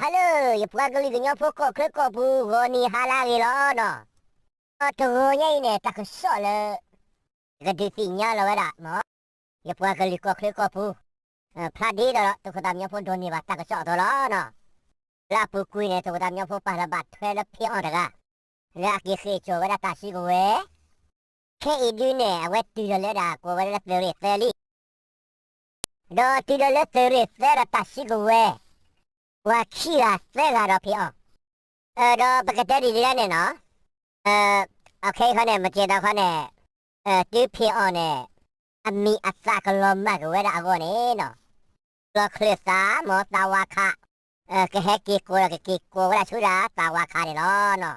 ဟါလၢ ယပှၤကလုာ်ကညီဖိကီၢ်ချၢကီၢ်ပူၤ ဂီၤနံၤဟါလၢအဂ့ၤလီၤနီၤ. တဂီၤညါအံၤန့ၣ် တၢ်ကစီၣ်လၢ ကဒုးသ့ၣ်ညါလီၤဝဲဒၣ် ယပှၤကလုာ်ကီၢ်ချၢကီၢ်ပူၤ ဖျါဒ်သိးဒီး သုးခိၣ်သးမံဖိဒိးန့ၢ်ဘၣ်တၢ်ကစီၣ်အသိးလီၤနီၤ. လၢအပူၤကွံာ်န့ၣ် သုးခိၣ်သးမံဖိပာ်လီၤဘၣ်ထွဲလၢဖံးအီၣ်တဂၤ လၢအက့ၤဃ့ၢ်ကၠီၣ်ဝဲဒၣ်တၢ်စုကဝဲၤ ခဲအံၤဒုးန့ၣ် အဝဲတုၤဒီးလၢဒၣ် ကိးဝဲဒၣ်လၢသုးရ့ၣ်သၢလံ ဒီးတုၤဒီးလၢသုးရ့ၣ်သၢဒီးတၢ်စုကဝဲၤ ပှၤခံဂၤသၢဂၤဒီးဖံးအီၣ်, ဒီးပကတဲဒ်လဲၣ်န့ၣ်နီၤ, အခဲအံၤခီန့ၣ် မ့ၢ်က့ၤဒီးခီန့ၣ် တုၤဖံးအီၣ်န့ၣ် အမံၤအသၣ်ကလီၤမၢ်က့ၤဝဲဒၣ်အဂီၢ်န့ၣ်နီၤ, လီၤချုးသး မ့ၢ်သးဝါခး ကဟဲက့ၤကိးဒီးကက့ၤကိးဝဲဒၣ်ဆူဒၣ်သးဝါခးန့ၣ်လီၤ.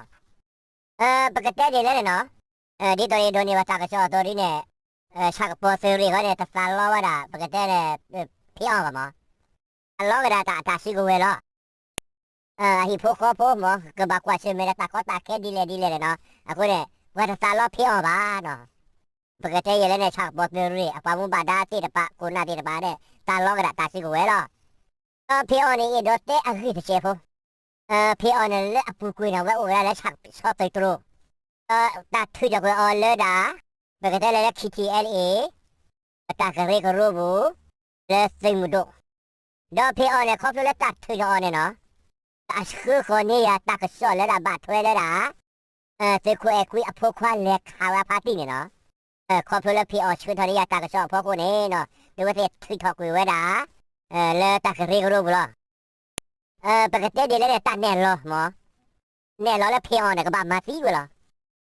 ပကတဲဒ်လဲၣ်န့ၣ်နီၤ, ဒ်သိးယဒိးန့ၢ်ဘၣ်တၢ်ကစီၣ်အသိးဒ်န့ၣ် ဆၣ်ကပီၤသုးရ့ၣ်ဃီန့ၣ် တသးလီဝဲဒၣ် ပကတဲန့ၣ် ဖံးအီၣ်ဘၣ်မး, သးလီကဒၣ်တၢ်အတၢ်စုကဝဲၤလီၤ. အဟံၣ်ဖိဃီဖိမး ကဘၣ်ကွၢ်ဆၢၣ်မဲာ်ဒီးတၢ်ကီတၢ်ခဲဒ်လဲၣ်ဒ်လဲၣ်န့ၣ်နီၤ, အဃိန့ၣ် ပှၤတသးလီဖံးအီၣ်ဘၣ်နီၤ. ပကတဲယဲလဲၣ်န့ၣ် ဆၣ်ကပီၤသုးရ့ၣ် အပှၤမူဘၣ်ဒါသ့ၣ်တဖၣ် ခိၣ်နၢ်သ့ၣ်တဖၣ်ဒီး သးလီကဒၣ်တၢ်စုကဝဲၤလီၤ. ဒီးဖံးအီၣ်န့ၣ် အဲၣ်ဒိးတဲအဂ့ၢ်တစဲးဖိ, ဖံးအီၣ်န့ၣ်လၢအပူၤကွံာ်န့ၣ် အဝဲအိၣ်ဝဲဒၣ်လၢဆၣ်ကဆီသုးတြိၤ, ဒီးတၢ်ထုးထီၣ်ကွံာ်အီၤလၢဒၣ် ပကတဲလၢ လၢ KTLA အတၢ်ကရၢကရိပူၤ လၢသုးမုၢ်ဒိၣ်, ဒီးဖံးအီၣ်န့ၣ် ခီဖျိလၢတၢ်ထုးထီၣ်အီၤန့ၣ်နီၤ, အဆှၢဃီၤန့ၢ်ယၤတၢ်ကစီၣ်လၢဒၣ်ဘၣ်ထွဲလၢဒၣ် သုးခိၣ်အဲၣ်ကွံအဖိခွါလဲၤခးဝဲအဖါတံၢ်န့ၣ်နီၤ, ခီဖျိလၢဖံးအီၣ်ဆှၢထီၣ်န့ၢ်ယၤတၢ်ကစီၣ်အဖီခိၣ်န့ၣ်နီၤ, ဒ်ဝဲသ့ၣ်ထုးထီၣ်ကွံာ်ဝဲဒၣ် လၢတၢ်ကရၢကရိပူၤလီၤ. ပကတဲဒ်လဲၣ်န့ၣ် တၢ်နဲၣ်လီၤမး, နဲၣ်လီၤလၢဖံးအီၣ်န့ၣ် ကဘၣ်မၤသံဝဲလီၤ.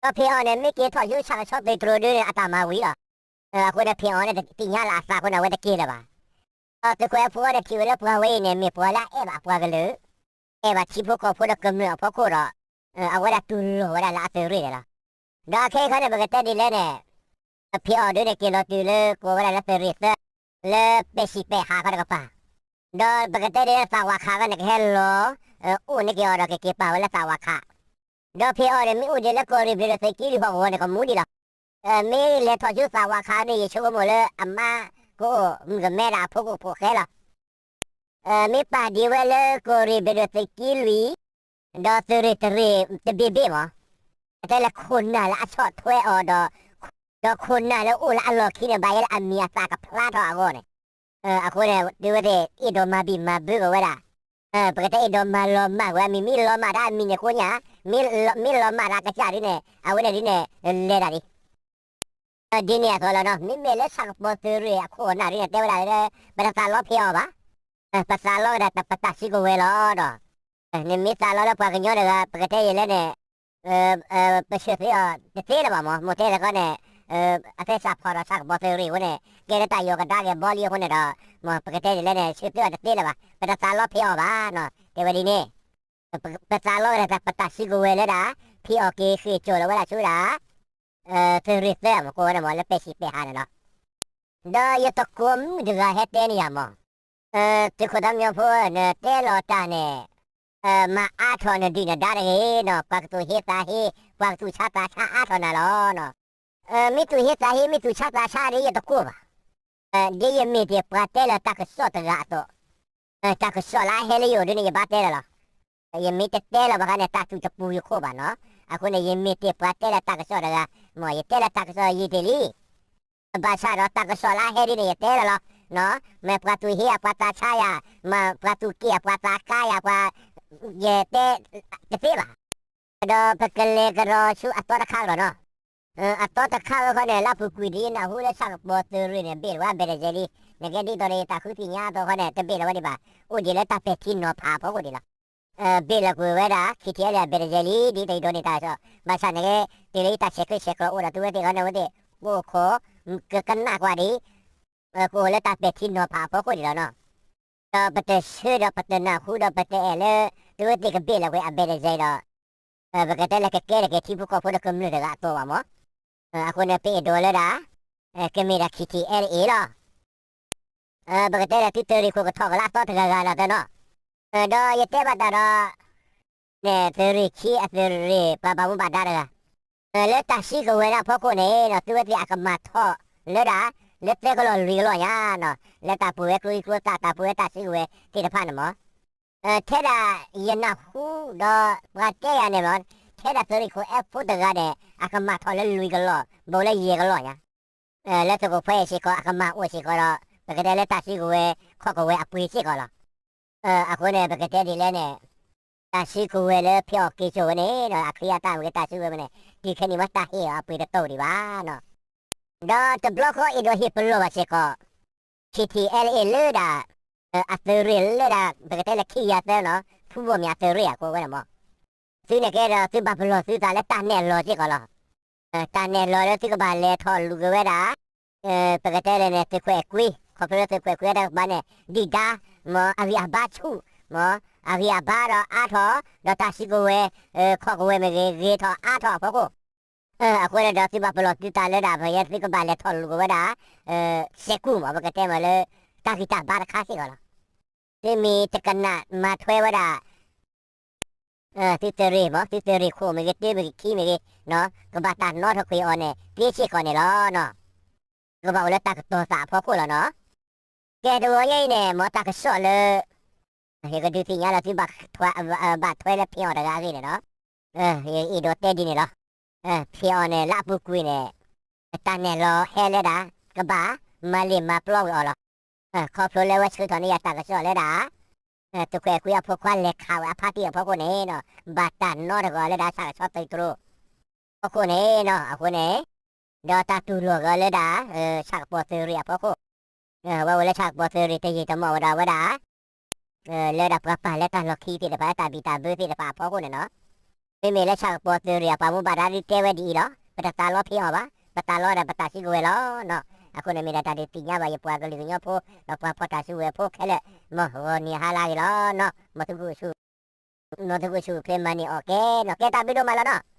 ဒီးဖံးအီၣ်န့ၣ် မ့ၢ်က့ၤထီၣ်ဆူဆၣ်ကဆီသုးတြိၤဒုန့ၣ် အတၢ်မၤဝံၤလီၤ. အဃိန့ၣ် ဖံးအီၣ်န့ၣ် သ့ၣ်ညါလၢအသးအဃိန့ၣ် အဝဲတက့ၤလၢၤဘၣ်. ဒီးသုးခိၣ်အဲၣ်ကွံန့ၣ် ထံၣ်ဝဲလၢပှၤဝဲအံၤန့ၣ် မ့ၢ်ပှၤလၢအအဲၣ်ဘၣ်အပှၤကလုာ်, အဲၣ်ဘၣ်ထံဖိကီၢ်ဖိဒီးကမျၢၢ်အဖီခိၣ်ဒီး အဝဲဒၣ်တူၢ်လိာ်ဝဲဒၣ်လၢအသုးရ့ၣ်န့ၣ်လီၤ. ဒီးခဲအံၤခီန့ၣ် ပကတဲဒ်လဲၣ်န့ၣ် ဖံးအီၣ်ဒုန့ၣ် က့ၤလီၤတုၤလၢကိးဝဲဒၣ်လၢသုးရ့ၣ်သၢ လၢပဲာ်ဆံးပဲာ်ဟးခီတကပၤ, ဒီးပကတဲဒ်လၢသးဝးခးခီန့ၣ် ကဟဲလီၤ အိၣ်န့ၢ်က့ၤအီၤဒီးကက့ၤပာ်ဝဲလၢသးဝးခး, ဒီးဖံးအီၣ်န့ၣ် မ့ၢ်အိၣ်ဒံးလၢကီၢ်ရ့ၣ်ဘျ့းဒိၣ်သုးက့လွံၢ်ဟီၣ်ကဝီၤန့ၣ် ကမူဒံးလီၤ. မ့ၢ်လဲၤထီၣ်ဆူသးဝးခးန့ၣ် ယဆိကမိၣ်လၢအမါကအိၣ်မုၣ်ကမဲဒၣ်အဖိကအိၣ်ဖိဃဲလီၤ. မ့ၢ်ပာ်ဒံးဝဲလၢကီၢ်ရ့ၣ်ဘျ့းဒိၣ်သုးက့လွံၢ် ဒီးသုးရ့ၣ်တရ့ၣ်တဘ့ၣ်ဘ့ၣ်မး, အတဲလၢခိၣ်နၢ်လၢအဆီၣ်ထွဲအီၤဒီး ဒီးခိၣ်နၢ်လၢအိၣ်လၢအလီၢ်ခံန့ၣ် ဘၣ်ယဲလၢအမံၤအသၣ်ကဖျါထီၣ်အဂီၢ်န့ၣ်, အဃိန့ၣ် သုဝဲသ့ၣ် အဲၣ်ဒိးမၤဘံၣ်မၤဘၢက့ၤဝဲဒၣ်, ပကတဲအဲၣ်ဒိးမၤလီၤမၢ်ဝဲအမံၤ မ့ၢ်လီၤမၢ်ဒၣ်အမံၤန့ၣ်အဃိညါ, မ့ၢ်လီၤမၢ်ဒၣ်ကစၢ်ဒ်န့ၣ် အဝဲန့ၣ်ဒ်န့ၣ် လဲၤဒၣ်ဒံး ဒ်န့ၣ်အသိးလီၤနီၤ, မ့မ့ၢ်လၢဆၣ်ကပီၤသုးရ့ၣ်အခိၣ်အနၢ်ဒ်န့ၣ် တဲဝဲဒၣ်လၢ ပတသးလီဖံးအီၣ်ဘၣ်, ပသးလီဝဲဒၣ်ပတၢ်စုကဝဲၤလီၤဒီး, နမ့ၢ်သးလီလၢပှၤကညီတဂၤ ပကတဲယဲလဲၣ်န့ၣ် ပဆၢသ့အီၤတသ့လၢၤဘၣ်မး, မိၢ်တဲလၢခီန့ၣ် အသဲစးဖီၣ်ဒီးဆၣ်ကပီၤသုးရ့ၣ်အဃိန့ၣ် ကဲလၢတၢ်ယီၤကဒါက့ၤဘီလံအဃိန့ၣ်ဒီး မ်ပကတဲယဲလဲၣ်န့ၣ် ဆၢသ့အီၤတသ့လၢၤဘၣ်, ပတသးလီဖံးအီၣ်ဘၣ်နီၤ, တဲဝဲဒ်န့ၣ် ပသးလီဝဲဒၣ်ပတၢ်စုကဝဲၤလၢဒၣ် ဖံးအီၣ်က့ၤဃ့ၢ်ကၠီၣ်လီၤဝဲဒၣ်ဆူဒၣ် သုးရ့ၣ်သၢမး ကိးဝဲဒၣ်မး လၢပဲာ်ဆံးပဲာ်ဟးန့ၣ်လီၤ. ဒီးယသကိးမုၣ်တဂၤဟဲတဲန့ၢ်ယၤမး, သုးခိၣ်သးမံဖိ နတဲလီၤတၢ်န့ၣ် မၤအါထီၣ်နဒုၣ်နဒါတဂ့ၤနီၤ, ပှၤကသူၣ်ဟ့သးဟ့ ပှၤကသူၣ်ဆါသးဆါအါထီၣ်နၤလီၤနီၤ. မ့ၢ်သူၣ်ဟ့သးဟ့ မ့ၢ်သူၣ်ဆါသးဆါဒီးယတကိးဘၣ်. ဒ်ယမ့ၢ်တ့ၢ်ပှၤတဲလီၤတၢ်ကစီၣ်တဂၤအသိး, တၢ်ကစီၣ်လၢအဟဲလၢယအိၣ်ဒ်န့ၣ် ယဘၣ်တဲလီၤလီၤ. ယမ့ၢ်တတဲလီၤဘၣ်ခါန့ၣ် တၢ်သူၣ်တပူၤယခိၣ်ဘၣ်နီၤ. အဃိန့ၣ် ယမ့ၢ်တ့ၢ်ပှၤတဲလီၤတၢ်ကစီၣ်တဂၤ, မ်ယတဲလီၤတၢ်ကစီၣ်ယံာ်တ့ၢ်လံ. ဘၣ်ဆၣ်ဒီးတၢ်ကစီၣ်လၢအဟဲဒ်န့ၣ် ယတဲလီၤလီၤ. မ့ၢ်ပှၤသူၣ်ဟ့ယၤ ပှၤသးဆါယၤ, မ့ၢ်ပှၤသူၣ်က့ၣ်ယၤ ပှၤသးကါယၤ ပှၤ, ယတဲတသ့ဘၣ်. ဒီးပကလဲၤကဒီးဆူအသီတခါကဒီးနီၤ. အသီတခါဝဲခီန့ၣ် လၢပူၤကွံာ်ဒ်နၢ်ဟူလၢဆၣ်ကပီၤသုးရ့ၣ်န့ၣ် ဘ့ၣ်လီၤဝဲအဘဲၣ်တစဲးလံ. နကဲဒ်သိးဒီးယတၢ်ဃုသ့ၣ်ညါအသိးခီန့ၣ် တဘ့ၣ်လီၤဝဲဒံးဘၣ်. အိၣ်ဒံးလၢတၢ်ပဲာ်ထံနီၤဖးအဖီခိၣ်ဒံးလီၤ. ဘ့ၣ်လီၤကွံာ်ဝဲဒၣ် ခံထံၣ်အဲလၢအဘဲၣ်တစဲးလံ ဒ်သိးယဒိးန့ၢ်တၢ်ကစီၣ်. ဘၣ်ဆၣ်န့ၣ် တုၤလၢယတၢ်ဆဲးကျၢဆဲးကျိးအိၣ်ဒီး သုဝဲသ့ၣ်ခီန့ၣ် ဝဲသ့ၣ် ကအိၣ်ခိး ကကနၣ်ကွၢ်ဒံး ကအိၣ်လၢတၢ်ပဲာ်ထံနီၤဖးအဖီခိၣ်ဒံးလီၤနီၤ. ဒီးပတဆၢဒီးပတနၢ်ဟူဒီးပတအဲၣ်လၢ သုဝဲသ့ၣ်ကဘ့ၣ်လီၤကွံာ်အဘဲၣ်တစဲးဒီး ပကတဲလၢကကဲထီၣ်က့ၤထံဖိကီၢ်ဖိဒီးကမျၢၢ်တဂၤအသိးဘၣ်မး. အဃိန့ၣ် ပအဲၣ်ဒိးလၢဒၣ် ကမ့ၢ်ဒၣ် ခံထံၣ်အဲလၢအ့လီၤ. ပကတဲလၢသုတရံးခိၣ်ကထီၣ်ကလၢအသီတဂၤဂၤလီၤသနီၤ. ဒီးယတဲဘၣ်တၢ်ဒီး န့ၣ် သုးရ့ၣ်ခံအသုးရ့ၣ်ပှၤဘၣ်မူဘၣ်ဒါတဂၤ လၢတၢ်စုကဝဲၤဒၣ်အဖီခိၣ်န့ၣ်နီၤ သုဝဲသ့ၣ်အကမၤထီၣ်လၢဒၣ် လၢသၢကလီၢ်လွံၢ်ကလီၢ်ညါနီၤ လၢတၢ်ပူၤဝဲကျိချံကျိသၣ် တၢ်ပူၤဝဲတၢ်စုကဝဲၤသ့ၣ်တဖၣ်န့ၣ်မး. ထဲဒၣ်ယနၢ်ဟူဒီးပှၤတဲယၤန့ၣ်မ့ၢ် ထဲဒၣ်သုးရ့ၣ်ခိၣ်အဲၣ်ဖိတဂၤန့ၣ် အကမၣ်ထီၣ်လၢလွံၢ်ကလီၢ် ဘူးလၢယဲၢ်ကလီၢ်ညါ, လၢသုးခိၣ်ဖိစ့ၢ်ကီး အကမၣ်အိၣ်စ့ၢ်ကီးဒီး ပကတဲလၢတၢ်စုကဝဲၤ ခီၣ်ကဝဲၤအပှ့ၤစ့ၢ်ကီးလီၤ. အဃိန့ၣ် ပကတဲဒ်လဲၣ်န့ၣ် တၢ်စုကဝဲၤလၢဖဲအီၣ်က့ၤစိာ်ဝဲန့ၣ်ဒီး အခ့အတၢ်မ့ၢ်ဂ့ၤတၢ်စုကဝဲၤမ့ၢ်န့ၣ် တုၤခဲနံၤမ့ၢ်တၢ်ဟ့ၣ်အီၤအပှ့ၤတတိၢ်ဒံးဘၣ်နီၤ. ဒီးတဘျီဃီအံၤဒီးဟ့ၣ်ပလီၢ်ဘၣ်စ့ၢ်ကီး ခ့ထံၣ်အဲလ့ၣ်လၢဒၣ် အသုးရ့ၣ်လၢဒၣ် ပကတဲလၢခံကယၤသၢနီၤ ဖုဘိၣ်မၠးသုးရ့ၣ်အဃိဝဲန့ၣ်မ့ၢ် သုန့ၣ်ကဲဒီးသုဘၣ်ပလီၢ်သုသးလၢတၢ်နဲၣ်လီၤစ့ၢ်ကီးလီၤ. တၢ်နဲၣ်လီၤလၢသုကဘၣ်လဲၤထီၣ်လူၤက့ၤဝဲဒၣ် ပကတဲလဲၣ်န့ၣ် သုးခွဲးကွံ ခီဖျိလၢသုးခွဲးကွံအတၢ်ကပၤန့ၣ် ဒုၣ်ဒါ မ့ၢ်အဂံၢ်အဘါဆူၣ် မ့ၢ်အဂံၢ်အဘါဒီးအါထီၣ် ဒီးတၢ်စုကဝဲၤ ခီၣ်ကဝဲၤမ့ၢ်ဂ့ၤ ဂ့ၤထီၣ်အါထီၣ်အဖီခိၣ် အဃိန့ၣ်ဒီးသုဘၣ်ပလီၢ်သုသးလၢဒၣ် ပယဲသုကဘၣ်လဲၤထီၣ်လူၤက့ၤဝဲဒၣ် စဲးကူၣ်မ့ၢ် ပကတဲမ့ၢ်လၢ တၢ်ဂံၢ်တၢ်ဘါတခါစ့ၢ်ကီးလီၤ. သုမ့ၢ်တကနၣ်မၤထွဲဝဲဒၣ် သုသုးရ့ၣ်မ့ၢ် သုသုးရ့ၣ်ခိၣ်မ့ၢ်ဂ့ၤ တၢမ့ၢ်ဂ့ၤ ခံမ့ၢ်ဂ့ၤ ကဘၣ်တၢ်နီထီၣ်ကွံာ်အီၤန့ၣ် သ့စ့ၢ်ကီးန့ၣ်လီၤ. ကဘၣ်အိၣ်လၢတၢ်ကတီၤသးအဖီခိၣ်လီၤနီၤ. ကဲတဂီၤညါအံၤန့ၣ် မ်တၢ်ကစီၣ်လၢ ယကဒုးသ့ၣ်ညါလၢသုဘၣ်ထွဲလၢဖံအီၣ်တဂၤအဂ့ၢ်န့ၣ်နီၤ. ယအဲၣ်ဒိးတဲဒ်န့ၣ်လီၤ. ဖံအီၣ်န့ၣ် လၢအပူၤကွံာ်န့ၣ် တၢ်နဲၣ်လီၤဟဲလၢဒၣ် ကဘၣ်မၤလ့ၢ်မၤပျီကွံာ်အီၤလီၤ. ခီဖျိလၢဝဲဆှၢထီၣ်န့ၢ်ယၤတၢ်ကစီၣ်လၢဒၣ် သုးခွဲးကွံအဖိခွါလဲၤခးဝဲအဖါတံၢ်အဖီခိၣ်န့ၣ်နီၤ ဘၣ်တၢ်နီတဂီၤလၢဒၣ်ဆၣ်ကဆီသုးတြိၤ အဖီခိၣ်န့ၣ်နီၤ အဃိန့ၣ် ဒီးတၢ်တူၢ်လိာ်က့ၤလၢဒၣ် ဆၣ်ကပီၤသုးရ့ၣ်အဖီခိၣ် ဝဲအိၣ်လၢဆၣ်ကပီၤသုးရ့ၣ်တယံာ်တမီၢ်ဝဲဒီးဝဲဒၣ် လၢဒၣ်ပှၤပာ်လၢတၢ်လီၢ်ခံသ့ၣ်တဖၣ် တၢ်ဘံၣ်တၢ်ဘၢသ့ၣ်တဖၣ်အဖီခိၣ်န့ၣ်နီၤ မ့မ့ၢ်လၢဆၣ်ကပီၤသုးရ့ၣ်အပှၤမူဘၣ်ဒါဒုးတဲဝဲဒ်အံၤလီၤ. ပတသးလီဖံအီၣ်ဘၣ်, ပသးလီဒၣ်ပတၢ်စုကဝဲၤလီၤနီၤ. အဃိန့ၣ်မ့ၢ်ဒၣ်တၢ်ဒုးသ့ၣ်ညါဘၣ်ယပှၤကလုာ်ကညီဖိ ဒီးပှၤဖီၣ်တၢ်စုကဝဲၤဖိခဲလၢာ်, မ်ဂီၤနံၤဟါလၢအဂ့ၤလီၤနီၤ. မ်သုကအိၣ်ဆူၣ်, မ်သုကအိၣ်ဆူၣ်အိၣ်ချ့မၤန့ၢ်အီၣ်ကဲနီၤ. ကဲတၢ်ဘျုးဒိၣ်မးလီၤနီၤ.